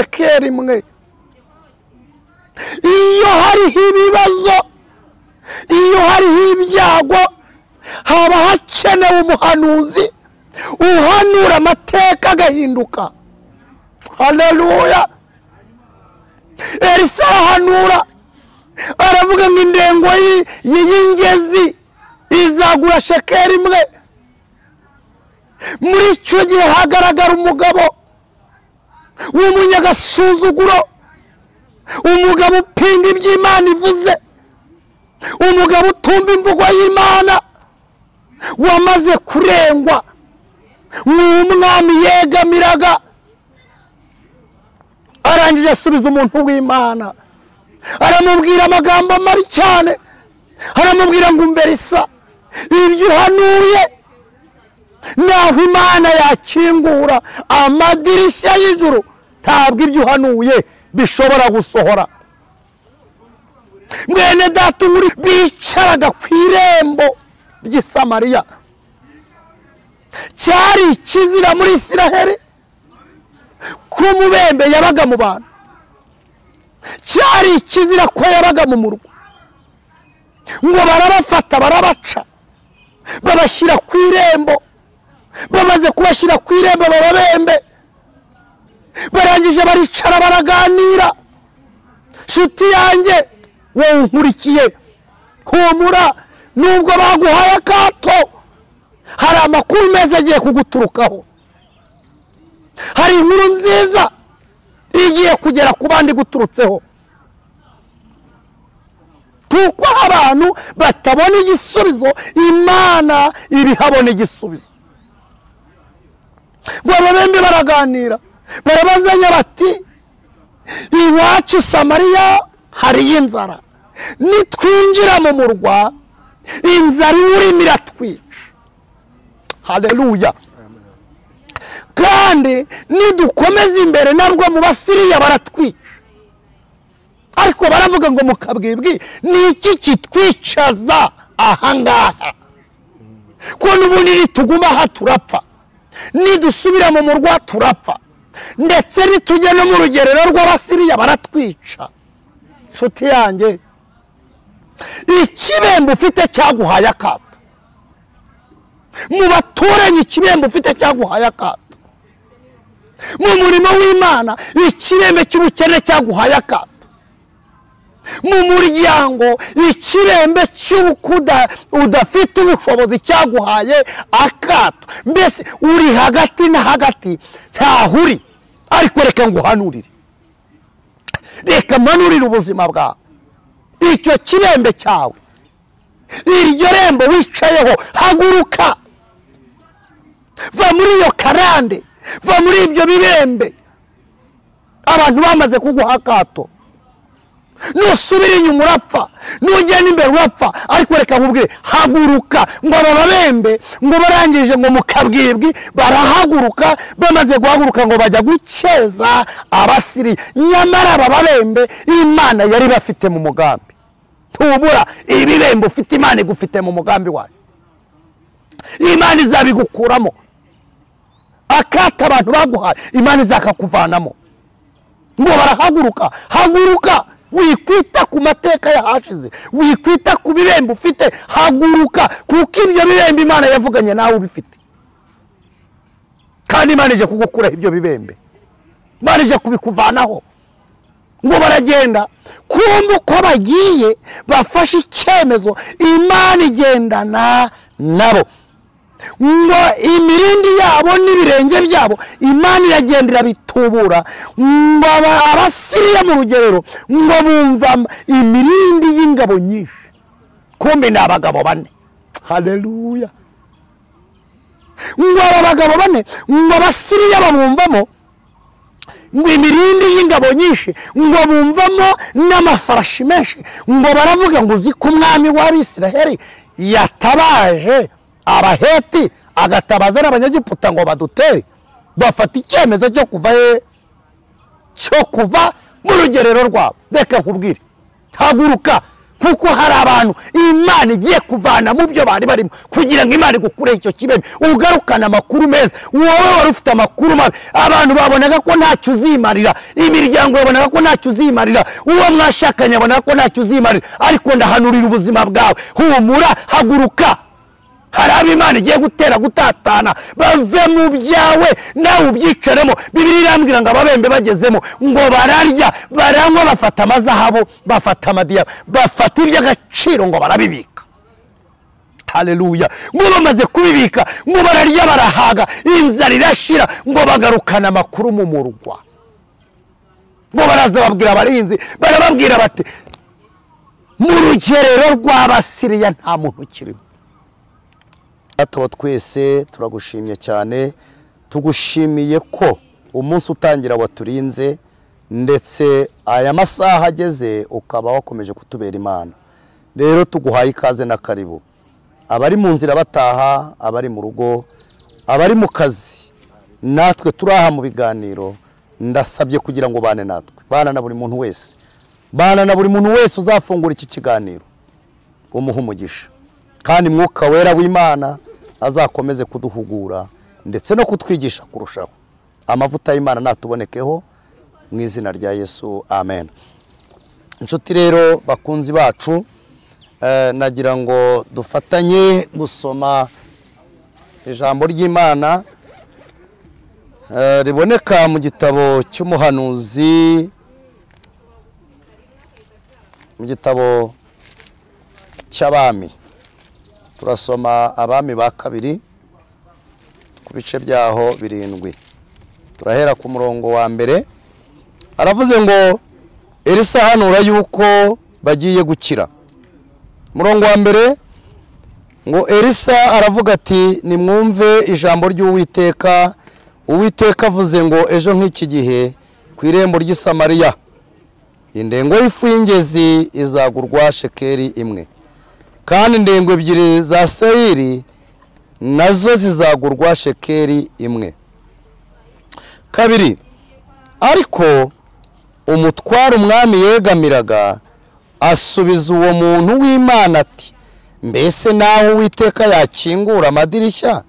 Shekeri imwe. Iyo hariho ibibazo, iyo hariho ibyago, haba hakenewe umuhanuzi uhanura amateka agahinduka. Haleluya. Elisa arahanura, aravuga ngo indengo y'ingezi izagura shekeri imwe. Muri icyo gihe hagaragara umugabo w'umunyagasuzuguro, umugabo upinga iby'Imana ivuze, umugabo utumva imvugo y'Imana, wamaze kurengwa nk'umwami yegamiraga. Arangije asubiza umuntu w'Imana, aramubwira amagambo mabi cyane, aramubwira ngo umve Elisa, ibyo uhanuye naho Imana yakingura amadirishya y'ijuru, ntabwo ibyo uhanuye bishobora gusohora. Mwene data uri bicaraga ku irembo ry'i Samariya, cyari ikizira muri Isiraheli ko umubembe yabaga mu bantu, cyari ikizira ko yabaga mu murwa. Ngo barabafata barabaca, babashyira ku irembo. Bamaze kubashyira ku irembo bababembe, barangije baricara baraganira. Nshuti yanjye wowe unkurikiye, humura, nubwo baguhaye akato, hari amakuru meza agiye kuguturukaho, hari inkuru nziza igiye kugera ku bandi guturutseho. Kuko abantu batabona igisubizo, Imana ibihabona igisubizo. Ngo ababembe baraganira, barabazanya bati iwacu Samariya hari inzara, nitwinjira mu murwa inzara iwurimo iratwica. Haleluya. Kandi nidukomeza imbere nabwo mu Basiriya baratwica. Ariko baravuga ngo mukabwibwi ni iki kitwicaza ahangaha, ko n'ubundi nituguma aha turapfa, nidusubira mu murwa turapfa, ndetse nitujya no mu rugerero rw'Abasiriya baratwica. Nshuti yanjye, ikibembe ufite cyaguhaye akato, mu baturanyi ikibembe ufite cyaguhaye akato, mu murimo w'Imana ikibembe cy'ubukene cyaguhaye akato, mu muryango ikibembe cy'ubukuda udafite ubushobozi cyaguhaye akato. Mbese uri hagati na hagati, ntahuri. Ariko reka nguhanurire, reka mpanurire ubuzima bwawe. Icyo kibembe cyawe, iryo rembo wicayeho, haguruka, va muri iyo karande, va muri ibyo bibembe abantu bamaze kuguha akato. Nusubira inyuma urapfa, nugenda imbere urapfa. Ariko reka nkubwire, haguruka. Ngo aba babembe ngo barangije ngo mukabwibwi barahaguruka. Bamaze guhaguruka ngo bajya gukeza Abasiriya. Nyamara aba babembe Imana yari bafite mu mugambi. Tubura ibibembe ufite, Imana igufite mu mugambi wayo, Imana izabigukuramo. Akata abantu baguhaye, Imana izakakuvanamo. Ngo barahaguruka. Haguruka, wikwita ku mateka yahashize, wikwita ku bibembe ufite, haguruka, kuko ibyo bibembe Imana yavuganye nawe ubifite. Kandi Imana ije kugukuraho ibyo bibembe, Imana ije kubikuvanaho. Ngo baragenda, kumva uko bagiye bafashe icyemezo, Imana igendana nabo. Ngo imirindi yabo n'ibirenge byabo Imana iragendera bitubura. Ngo Abasiriya mu rugerero ngo bumva imirindi y'ingabo nyinshi, kumbe ni abagabo bane. Haleluya. Ngo aba bagabo bane, ngo Abasiriya babumvamo ngo imirindi y'ingabo nyinshi, ngo bumvamo n'amafarashi menshi. Ngo baravuga ngo uzi ko umwami w'Abisiraheli yatabaje Abaheti agatabaza n'Abanyegiputa ngo badutere. Bafata icyemezo cyo kuva cyo kuva mu rugerero rwabo. Reka nkubwire, haguruka, Kuko hari abantu Imana igiye kuvana mu byo bari barimo kugira ngo Imana igukureho icyo kibembe, ugarukane amakuru meza. Wowe wari ufite amakuru mabi, abantu babonaga ko ntacyo uzimarira, imiryango yabonaga ko ntacyo uzimarira, uwo mwashakanye yabonaga ko ntacyo uzimarira, ariko ndahanurira ubuzima bwawe. Humura, haguruka. Hari abo Imana igiye gutera gutatana, bave mu byawe nawe ubyicaremo. Bibiliya irambwira ngo ababembe bagezemo ngo bararya, baranywa, bafata amazahabu, bafata amadiyama, bafata iby'agaciro ngo barabibika. Haleluya. Ngo bamaze kubibika, ngo bararya barahaga, inzara irashira, ngo bagarukana amakuru mu murwa. Ngo baraza babwira abarinzi, barababwira bati mu rugerero rw'Abasiriya nta muntu ukirimo. Data twese turagushimye cyane, tugushimiye ko umunsi utangira waturinze, ndetse aya masaha ageze ukaba wakomeje kutubera Imana. Rero tuguhaye ikaze na karibu. Abari mu nzira bataha, abari mu rugo, abari mu kazi, natwe turaha mu biganiro, ndasabye kugira ngo bane natwe, bana na buri muntu wese, bana na buri muntu wese uzafungura iki kiganiro, umuhe umugisha. Kandi Mwuka Wera w'Imana azakomeze kuduhugura ndetse no kutwigisha kurushaho. Amavuta y'Imana natubonekeho mu izina rya Yesu, amen. Inshuti rero bakunzi bacu, nagira ngo dufatanye gusoma ijambo ry'Imana riboneka mu gitabo cy'umuhanuzi, mu gitabo cy'Abami. Turasoma Abami ba kabiri ku bice byaho 7. Turahera ku murongo wa mbere. Aravuze ngo Elisa ahanura yuko bagiye gukira. Murongo wa mbere ngo Elisa aravuga ati nimwumve ijambo ry'Uwiteka. Uwiteka avuze ngo ejo nk'iki gihe ku irembo ry'i Samariya indengo y'ifu y'ingezi izagurwa shekeli 1, kandi indengo 2 za seyiri nazo zizagurwa shekeli 1. 2. Ariko umutwaro umwami yegamiraga asubiza uwo muntu w'Imana ati mbese naho Uwiteka yakingura amadirishya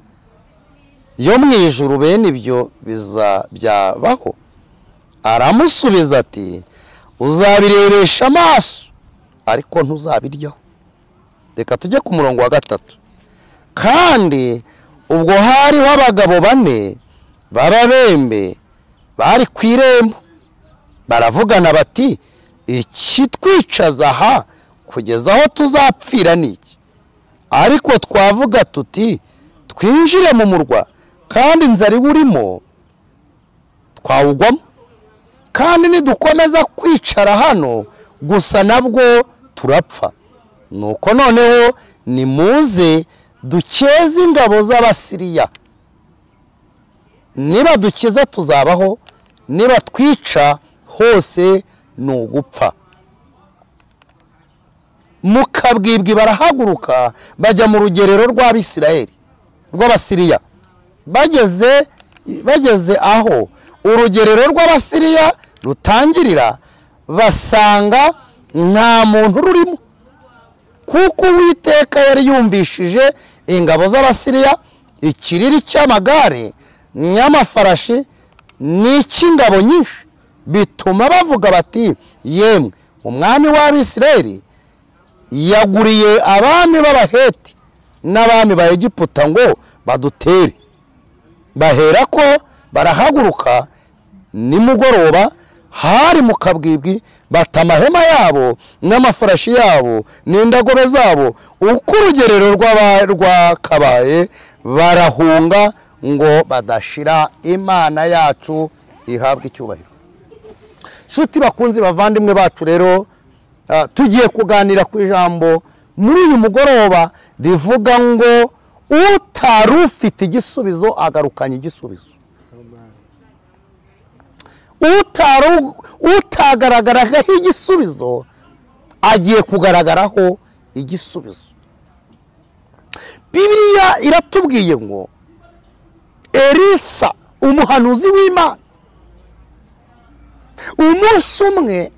yo mu ijuru bene ibyo byabaho? Aramusubiza ati uzabirebesha amaso ariko ntuzabiryaho. Reka tujye ku murongo wa 3. Kandi ubwo hariho abagabo 4 b'ababembe bari ku irembo, baravugana bati ikitwicaza aha kugeza aho tuzapfira niki? Ariko twavuga tuti twinjire mu murwa, kandi inzara iwurimo twawugwamo, kandi nidukomeza kwicara hano gusa nabwo turapfa. Nuko noneho nimuze dukeze ingabo z'Abasiriya, niba dukiza tuzabaho, niba twica hose ni ugupfa. Mukabwibwi barahaguruka bajya mu rugerero rw'Abisirayeli rw'Abasiriya. Bageze aho urugerero rw'Abasiriya rutangirira, basanga nta muntu rurimo, kuko Uwiteka yari yumvishije ingabo z'Abasiriya ikiriri cy'amagare n'amafarashi n'icy'ingabo nyinshi, bituma bavuga bati yemwe umwami w'Abisirayeli yaguriye abami b'Abaheti n'abami ba Egiputa ngo badutere. Baherako barahaguruka nimugoroba, hari mu kabwibwi, bata amahema yabo n'amafarashi yabo n'indagobe zabo uko urugerero rwakabaye, barahunga ngo badashira. Imana yacu ihabwe icyubahiro. Nshuti bakunzi bavandimwe bacu rero, tugiye kuganira ku ijambo muri uyu mugoroba rivuga ngo utari ufite igisubizo agarukanye igisubizo. Utagaragaraho igisubizo agiye kugaragaraho igisubizo. Bibiliya iratubwiye ngo Elisa umuhanuzi w'Imana umunsi umwe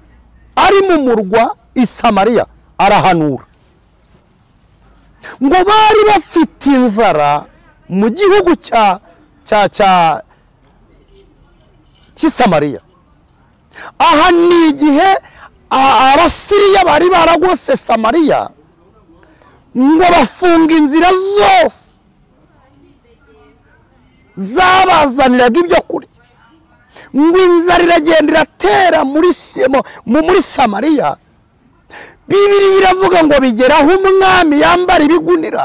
ari mu murwa i Samariya Arahanura ngo bari bafite inzara mu gihugu cya cya cya cy'Isamariya. Aha ni igihe Abasiriya bari baragose Samariya, ngo bafunga inzira zose zabazaniraga ibyo kurya, ngo inzara iragenda iratera muri Samariya. Bibiliya iravuga ngo bigeraho umwami yambara ibigunira.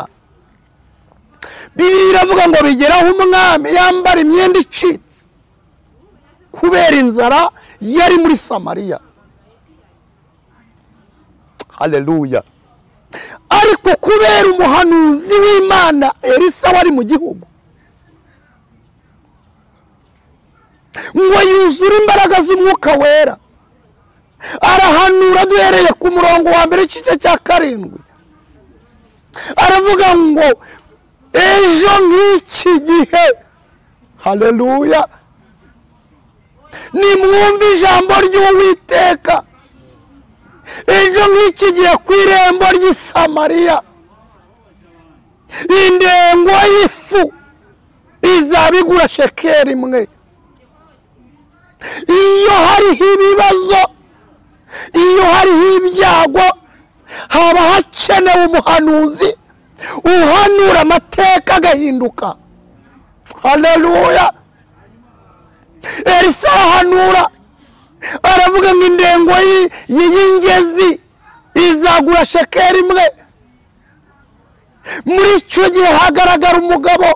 Bibiliya iravuga ngo bigeraho umwami yambara imyenda icitse kubera inzara yari muri Samariya. Haleluya. Ariko kubera umuhanuzi w'Imana Elisa wari mu gihugu, ngo yuzure imbaraga z'umwuka wera, arahanura duhereye ku murongo wa mbere igice cya 7. Aravuga ngo ejo nk'iki gihe, haleluya, nimwumve ijambo ry'Uwiteka, ejo nk'iki gihe ku irembo ry'i Samariya indengo y'ifu izaba igura shekeli imwe. Iyo hariho ibibazo, iyo hariho ibyago, haba hakenewe umuhanuzi uhanura amateka agahinduka. Haleluya. Elisa arahanura aravuga ngo indengo y'ingezi izagura shekeli imwe. Muri icyo gihe hagaragara umugabo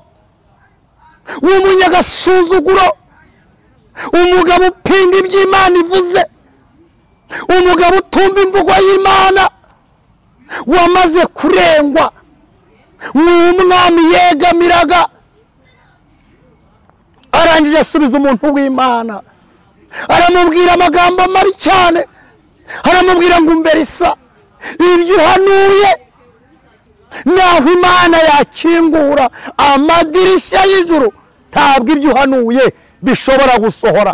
w'umunyagasuzuguro, umugabo upinga iby'Imana ivuze, umugabo utumva imvugo y'Imana, wamaze kurengwa nk'umwami yegamiraga. Arangije asubiza umuntu w'Imana, aramubwira amagambo mabi cyane, aramubwira ngo umve Elisa, ibyo uhanuye naho Imana yakingura amadirishya y'ijuru, ntabwo ibyo uhanuye bishobora gusohora.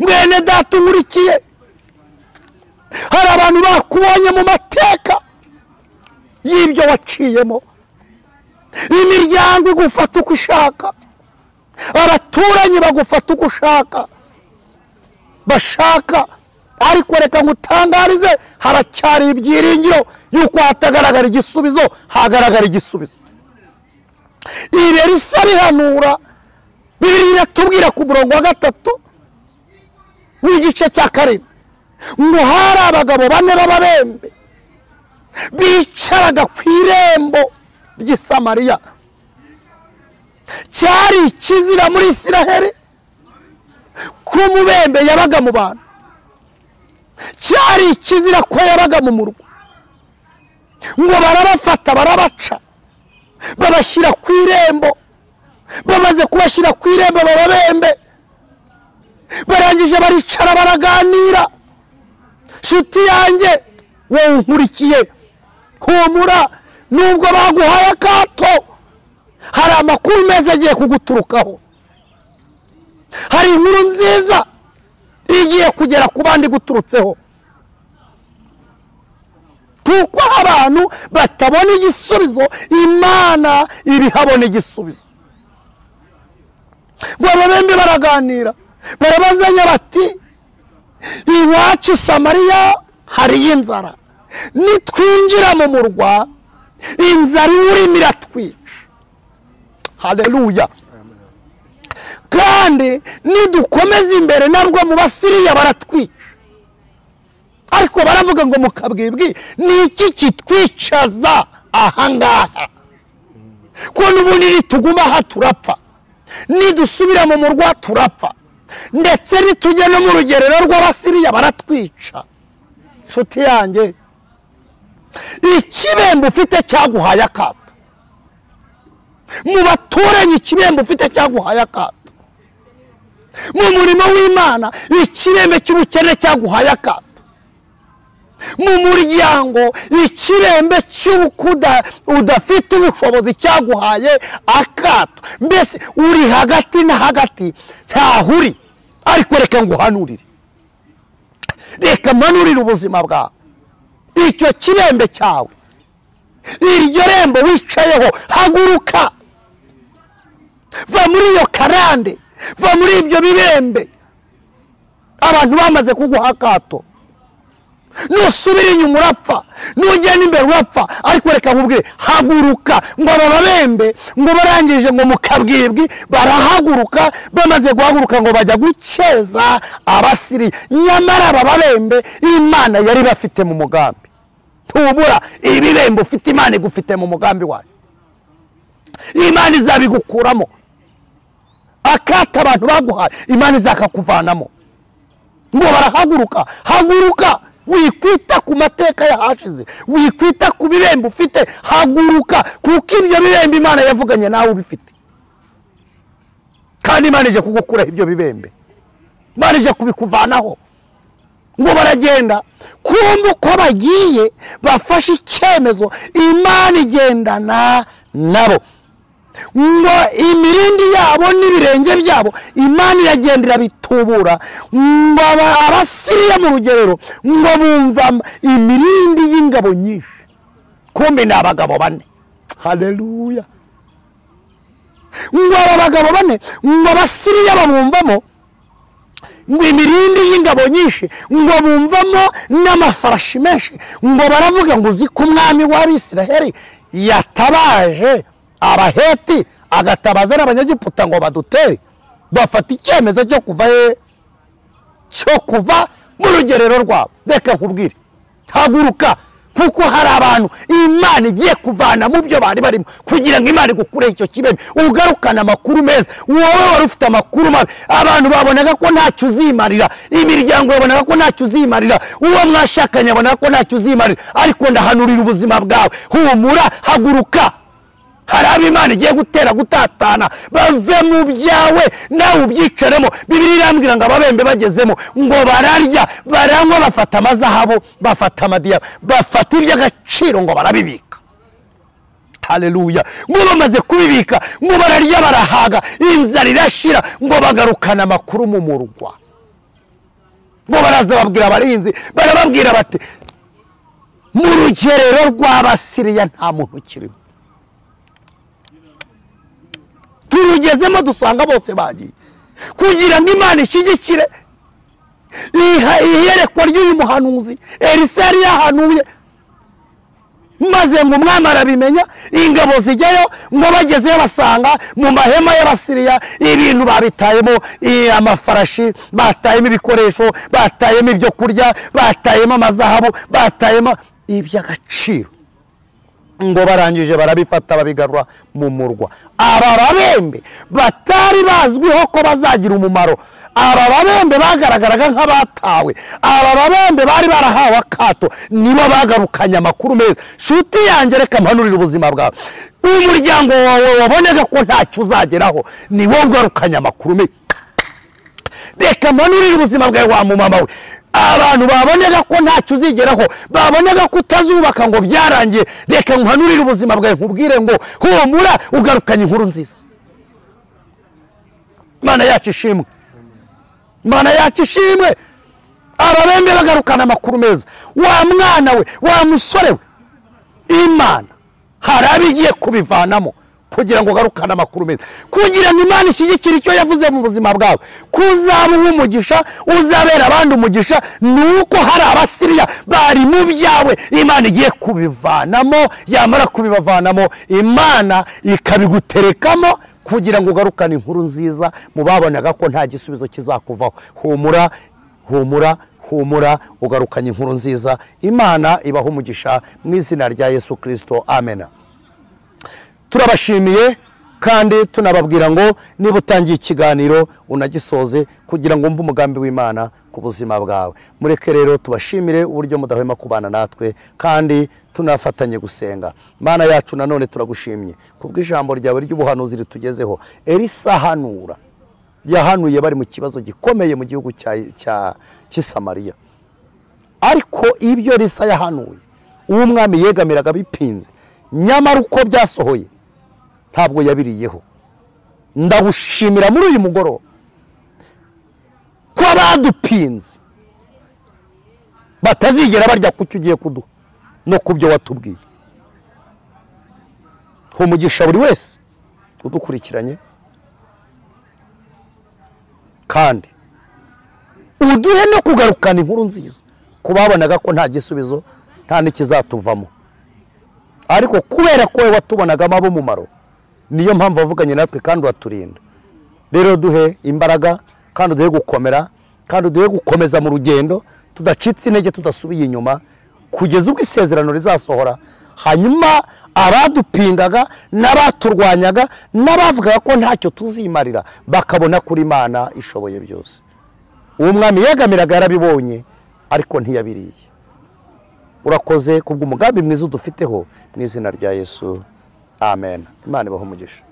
Mwene data unkurikiye, hari abantu bakubonye mu mateka y'ibyo waciyemo, imiryango igufata uko ishaka, abaturanyi bagufata uko ushaka bashaka, ariko reka ngutangarize, haracyari ibyiringiro yuko hatagaragara igisubizo, hagaragara igisubizo. Ibi Elisa bihanura, Bibiliya iratubwira ku murongo wa 3 w'igice cya 7 ngo hari abagabo bane b'ababembe bicaraga ku irembo ry'i Samariya. Cyari ikizira muri Isiraheli ko umubembe yabaga mu bantu, cyari ikizira ko yabaga mu murwa. Ngo barabafata barabaca, babashyira ku irembo. Bamaze kubashyira ku irembo bababembe, barangije baricara baraganira. Nshuti yanjye wowe unkurikiye, humura, nubwo baguhaye akato, hari amakuru meza agiye kuguturukaho, hari inkuru nziza igiye kugera ku bandi guturutseho. Kuko abantu batabona igisubizo, Imana ibihabona igisubizo. Ngo ababembe baraganira, barabazanya bati iwacu Samariya hari inzara, nitwinjira mu murwa inzara iwurimo iratwica. Haleluya. Kandi nidukomeza imbere nabwo mu Basiriya baratwica. Ariko baravuga ngo mukabwibwi ni iki kitwicaza ahangaha, ko n'ubundi nituguma aha turapfa, nidusubira mu murwa turapfa, ndetse nitujya no mu rugerero rw'Abasiriya baratwica. Nshuti yanjye, ikibembe ufite cyaguhaye akato, mu baturanyi ikibembe ufite cyaguhaye akato, mu murimo w'Imana ikibembe cy'ubukene cyaguhaye akato, mu muryango ikibembe cy'ubukuda udafite ubushobozi cyaguhaye akato. Mbese uri hagati na hagati, ntahuri. Ariko reka nguhanurire, reka mpanurire ubuzima bwawe. Icyo kibembe cyawe, iryo rembo wicayeho, haguruka, va muri iyo karande, va muri ibyo bibembe. Abantu bamaze kuguha akato, nusubira inyuma urapfa, nugenda imbere urapfa. Ariko reka nkubwire, haguruka. Ngo aba babembe ngo barangije ngo mukabwibwi barahaguruka, bamaze guhaguruka ngo bajya gukeza Abasiriya. Nyamara aba babembe Imana yari bafite mu mugambi. Tubura ibibembe ufite, Imana igufite mu mugambi wayo, Imana izabigukuramo. Akata abantu baguhaye, Imana izakakuvanamo. Ngo barahaguruka. Haguruka, wikwita ku mateka yahashize, wikwita ku bibembe ufite, haguruka, kuko ibyo bibembe Imana yavuganye nawe ubifite. Kandi Imana ije kugukuraho ibyo bibembe, Imana ije kubikuvanaho. Ngo baragenda, kumva uko bagiye bafashe icyemezo, Imana igendana nabo. Ngo imirindi yabo n'ibirenge byabo Imana iragendera bitubura. Ngo Abasiriya mu rugerero ngo bumva imirindi y'ingabo nyinshi, kumbe ni abagabo bane. Haleluya. Ngo aba bagabo bane, ngo Abasiriya babumvamo ngo imirindi y'ingabo nyinshi, ngo bumvamo n'amafarashi menshi. Ngo baravuga ngo uzi ko umwami w'Abisiraheli yatabaje Abaheti agatabaza n'Abanyegiputa ngo badutere. Bafata icyemezo cyo kuva cyo kuva mu rugerero rwabo. Reka nkubwire, haguruka, kuko hari abantu Imana igiye kuvana mu byo bari barimo, kugira ngo Imana igukureho icyo kibembe, ugarukane amakuru meza. Wowe wari ufite amakuru mabi, abantu babonaga ko ntacyo uzimarira, imiryango yabonaga ko ntacyo uzimarira, uwo mwashakanye yabonaga ko ntacyo uzimarira. Ariko ndahanurira ubuzima bwawe, humura, haguruka. Hari abo Imana igiye gutera gutatana, bave mu byawe nawe ubyicaremo. Bibiliya irambwira ngo ababembe bagezemo ngo bararya, baranywa, bafata amazahabu, bafata amadiyama, bafata iby'agaciro ngo barabibika. Haleluya. Ngo bamaze kubibika, ngo bararya barahaga, inzara irashira, ngo bagarukana amakuru mu murwa. Ngo baraza babwira abarinzi, barababwira bati mu rugerero rw'Abasiriya nta muntu ukirimo, turugezemo dusanga bose bagiye. Kugira ngo Imana ishyigikire iyerekwa ry'uyu muhanuzi Elisa yari yahanuye, maze ngo umwami arabimenya, ingabo zijyayo. Ngo bagezeyo basanga mu mahema y'Abasiriya ibintu babitayemo, amafarashi batayemo, ibikoresho batayemo, ibyo kurya batayemo, amazahabu batayemo, iby'agaciro. Ngo barangije barabifata babigarura mu murwa. Aba babembe batari bazwiho ko bazagira umumaro, aba babembe bagaragaraga nk'abatawe, aba babembe bari barahawe akato, nibo bagarukanye amakuru meza. Shuti yanjye, reka mpanurire ubuzima bwawe. Umuryango wawe wabonaga ko ntacyo uzageraho, ni wowe ugarukanye amakuru meza. Reka mpanurire ubuzima bwawe wa mumama we. Abantu babonaga ko ntacyo uzigeraho, babonaga ko utazubaka ngo byarangiye, reka nkuhanurire ubuzima bwawe nkubwire ngo humura, ugarukanye inkuru nziza. Imana yacu ishimwe, Imana yacu ishimwe. Ababembe bagarukana amakuru meza. Wa mwana we, wa musore we, Imana hari abigiye kubivanamo kugira ngo ugarukane amakuru meza, kugira ngo Imana ishyigikire icyo yavuze mu buzima bwawe, kuzaba umugisha, uzabera abandi umugisha. Nuko hari Abasiriya bari mu byawe, Imana igiye kubivanamo. Yamara kubibavanamo, Imana ikabiguterekamo kugira ngo ugarukane inkuru nziza mu babonaga ko nta gisubizo kizakuvaho. Humura, humura, humura, ugarukanye inkuru nziza. Imana ibaha umugisha mu izina rya Yesu Kristo, amena. Turabashimiye kandi tunababwira ngo niba utangiye ikiganiro unagisoze, kugira ngo umve umugambi w'Imana ku buzima bwawe. Mureke rero tubashimire uburyo mudahwema kubana natwe, kandi tunafatanye gusenga. Mana yacu, nanone turagushimye kubw'ijambo ryawe ry'ubuhanuzi ritugezeho. Elisa ahanura, yahanuye bari mu kibazo gikomeye mu gihugu cy'i Samariya. Ariko ibyo Elisa yahanuye, uwo mwami yegamiraga bipinze, nyamara uko byasohoye ntabwo yabiriyeho. Ndagushimira muri uyu mugoroba ko abadupinze batazigera barya ku cyo ugiye kuduha. no ku byo watubwiye. Umugisha buri wese udukurikiranye, kandi uduhe no kugarukana inkuru nziza ku babonaga ko nta gisubizo nta n'ikizatuvamo, ariko kubera ko wowe watubonagamo ab'umumaro, niyo mpamvu wavuganye natwe kandi uraturinda. Rero duhe imbaraga kandi uduhe gukomera kandi uduhe gukomeza mu rugendo tudacitse intege, tudasubiye inyuma, kugeza ubwo isezerano rizasohora. Hanyuma abadupingaga n'abaturwanyaga n'abavugaga ko ntacyo tuzimarira bakabona kuri Imana ishoboye byose. Uwo mwami yegamiraga yarabibonye ariko ntiyabiriye. Urakoze kubw'umugambi mwiza udufiteho, mu izina rya Yesu, amen. Imana ibahe umugisha.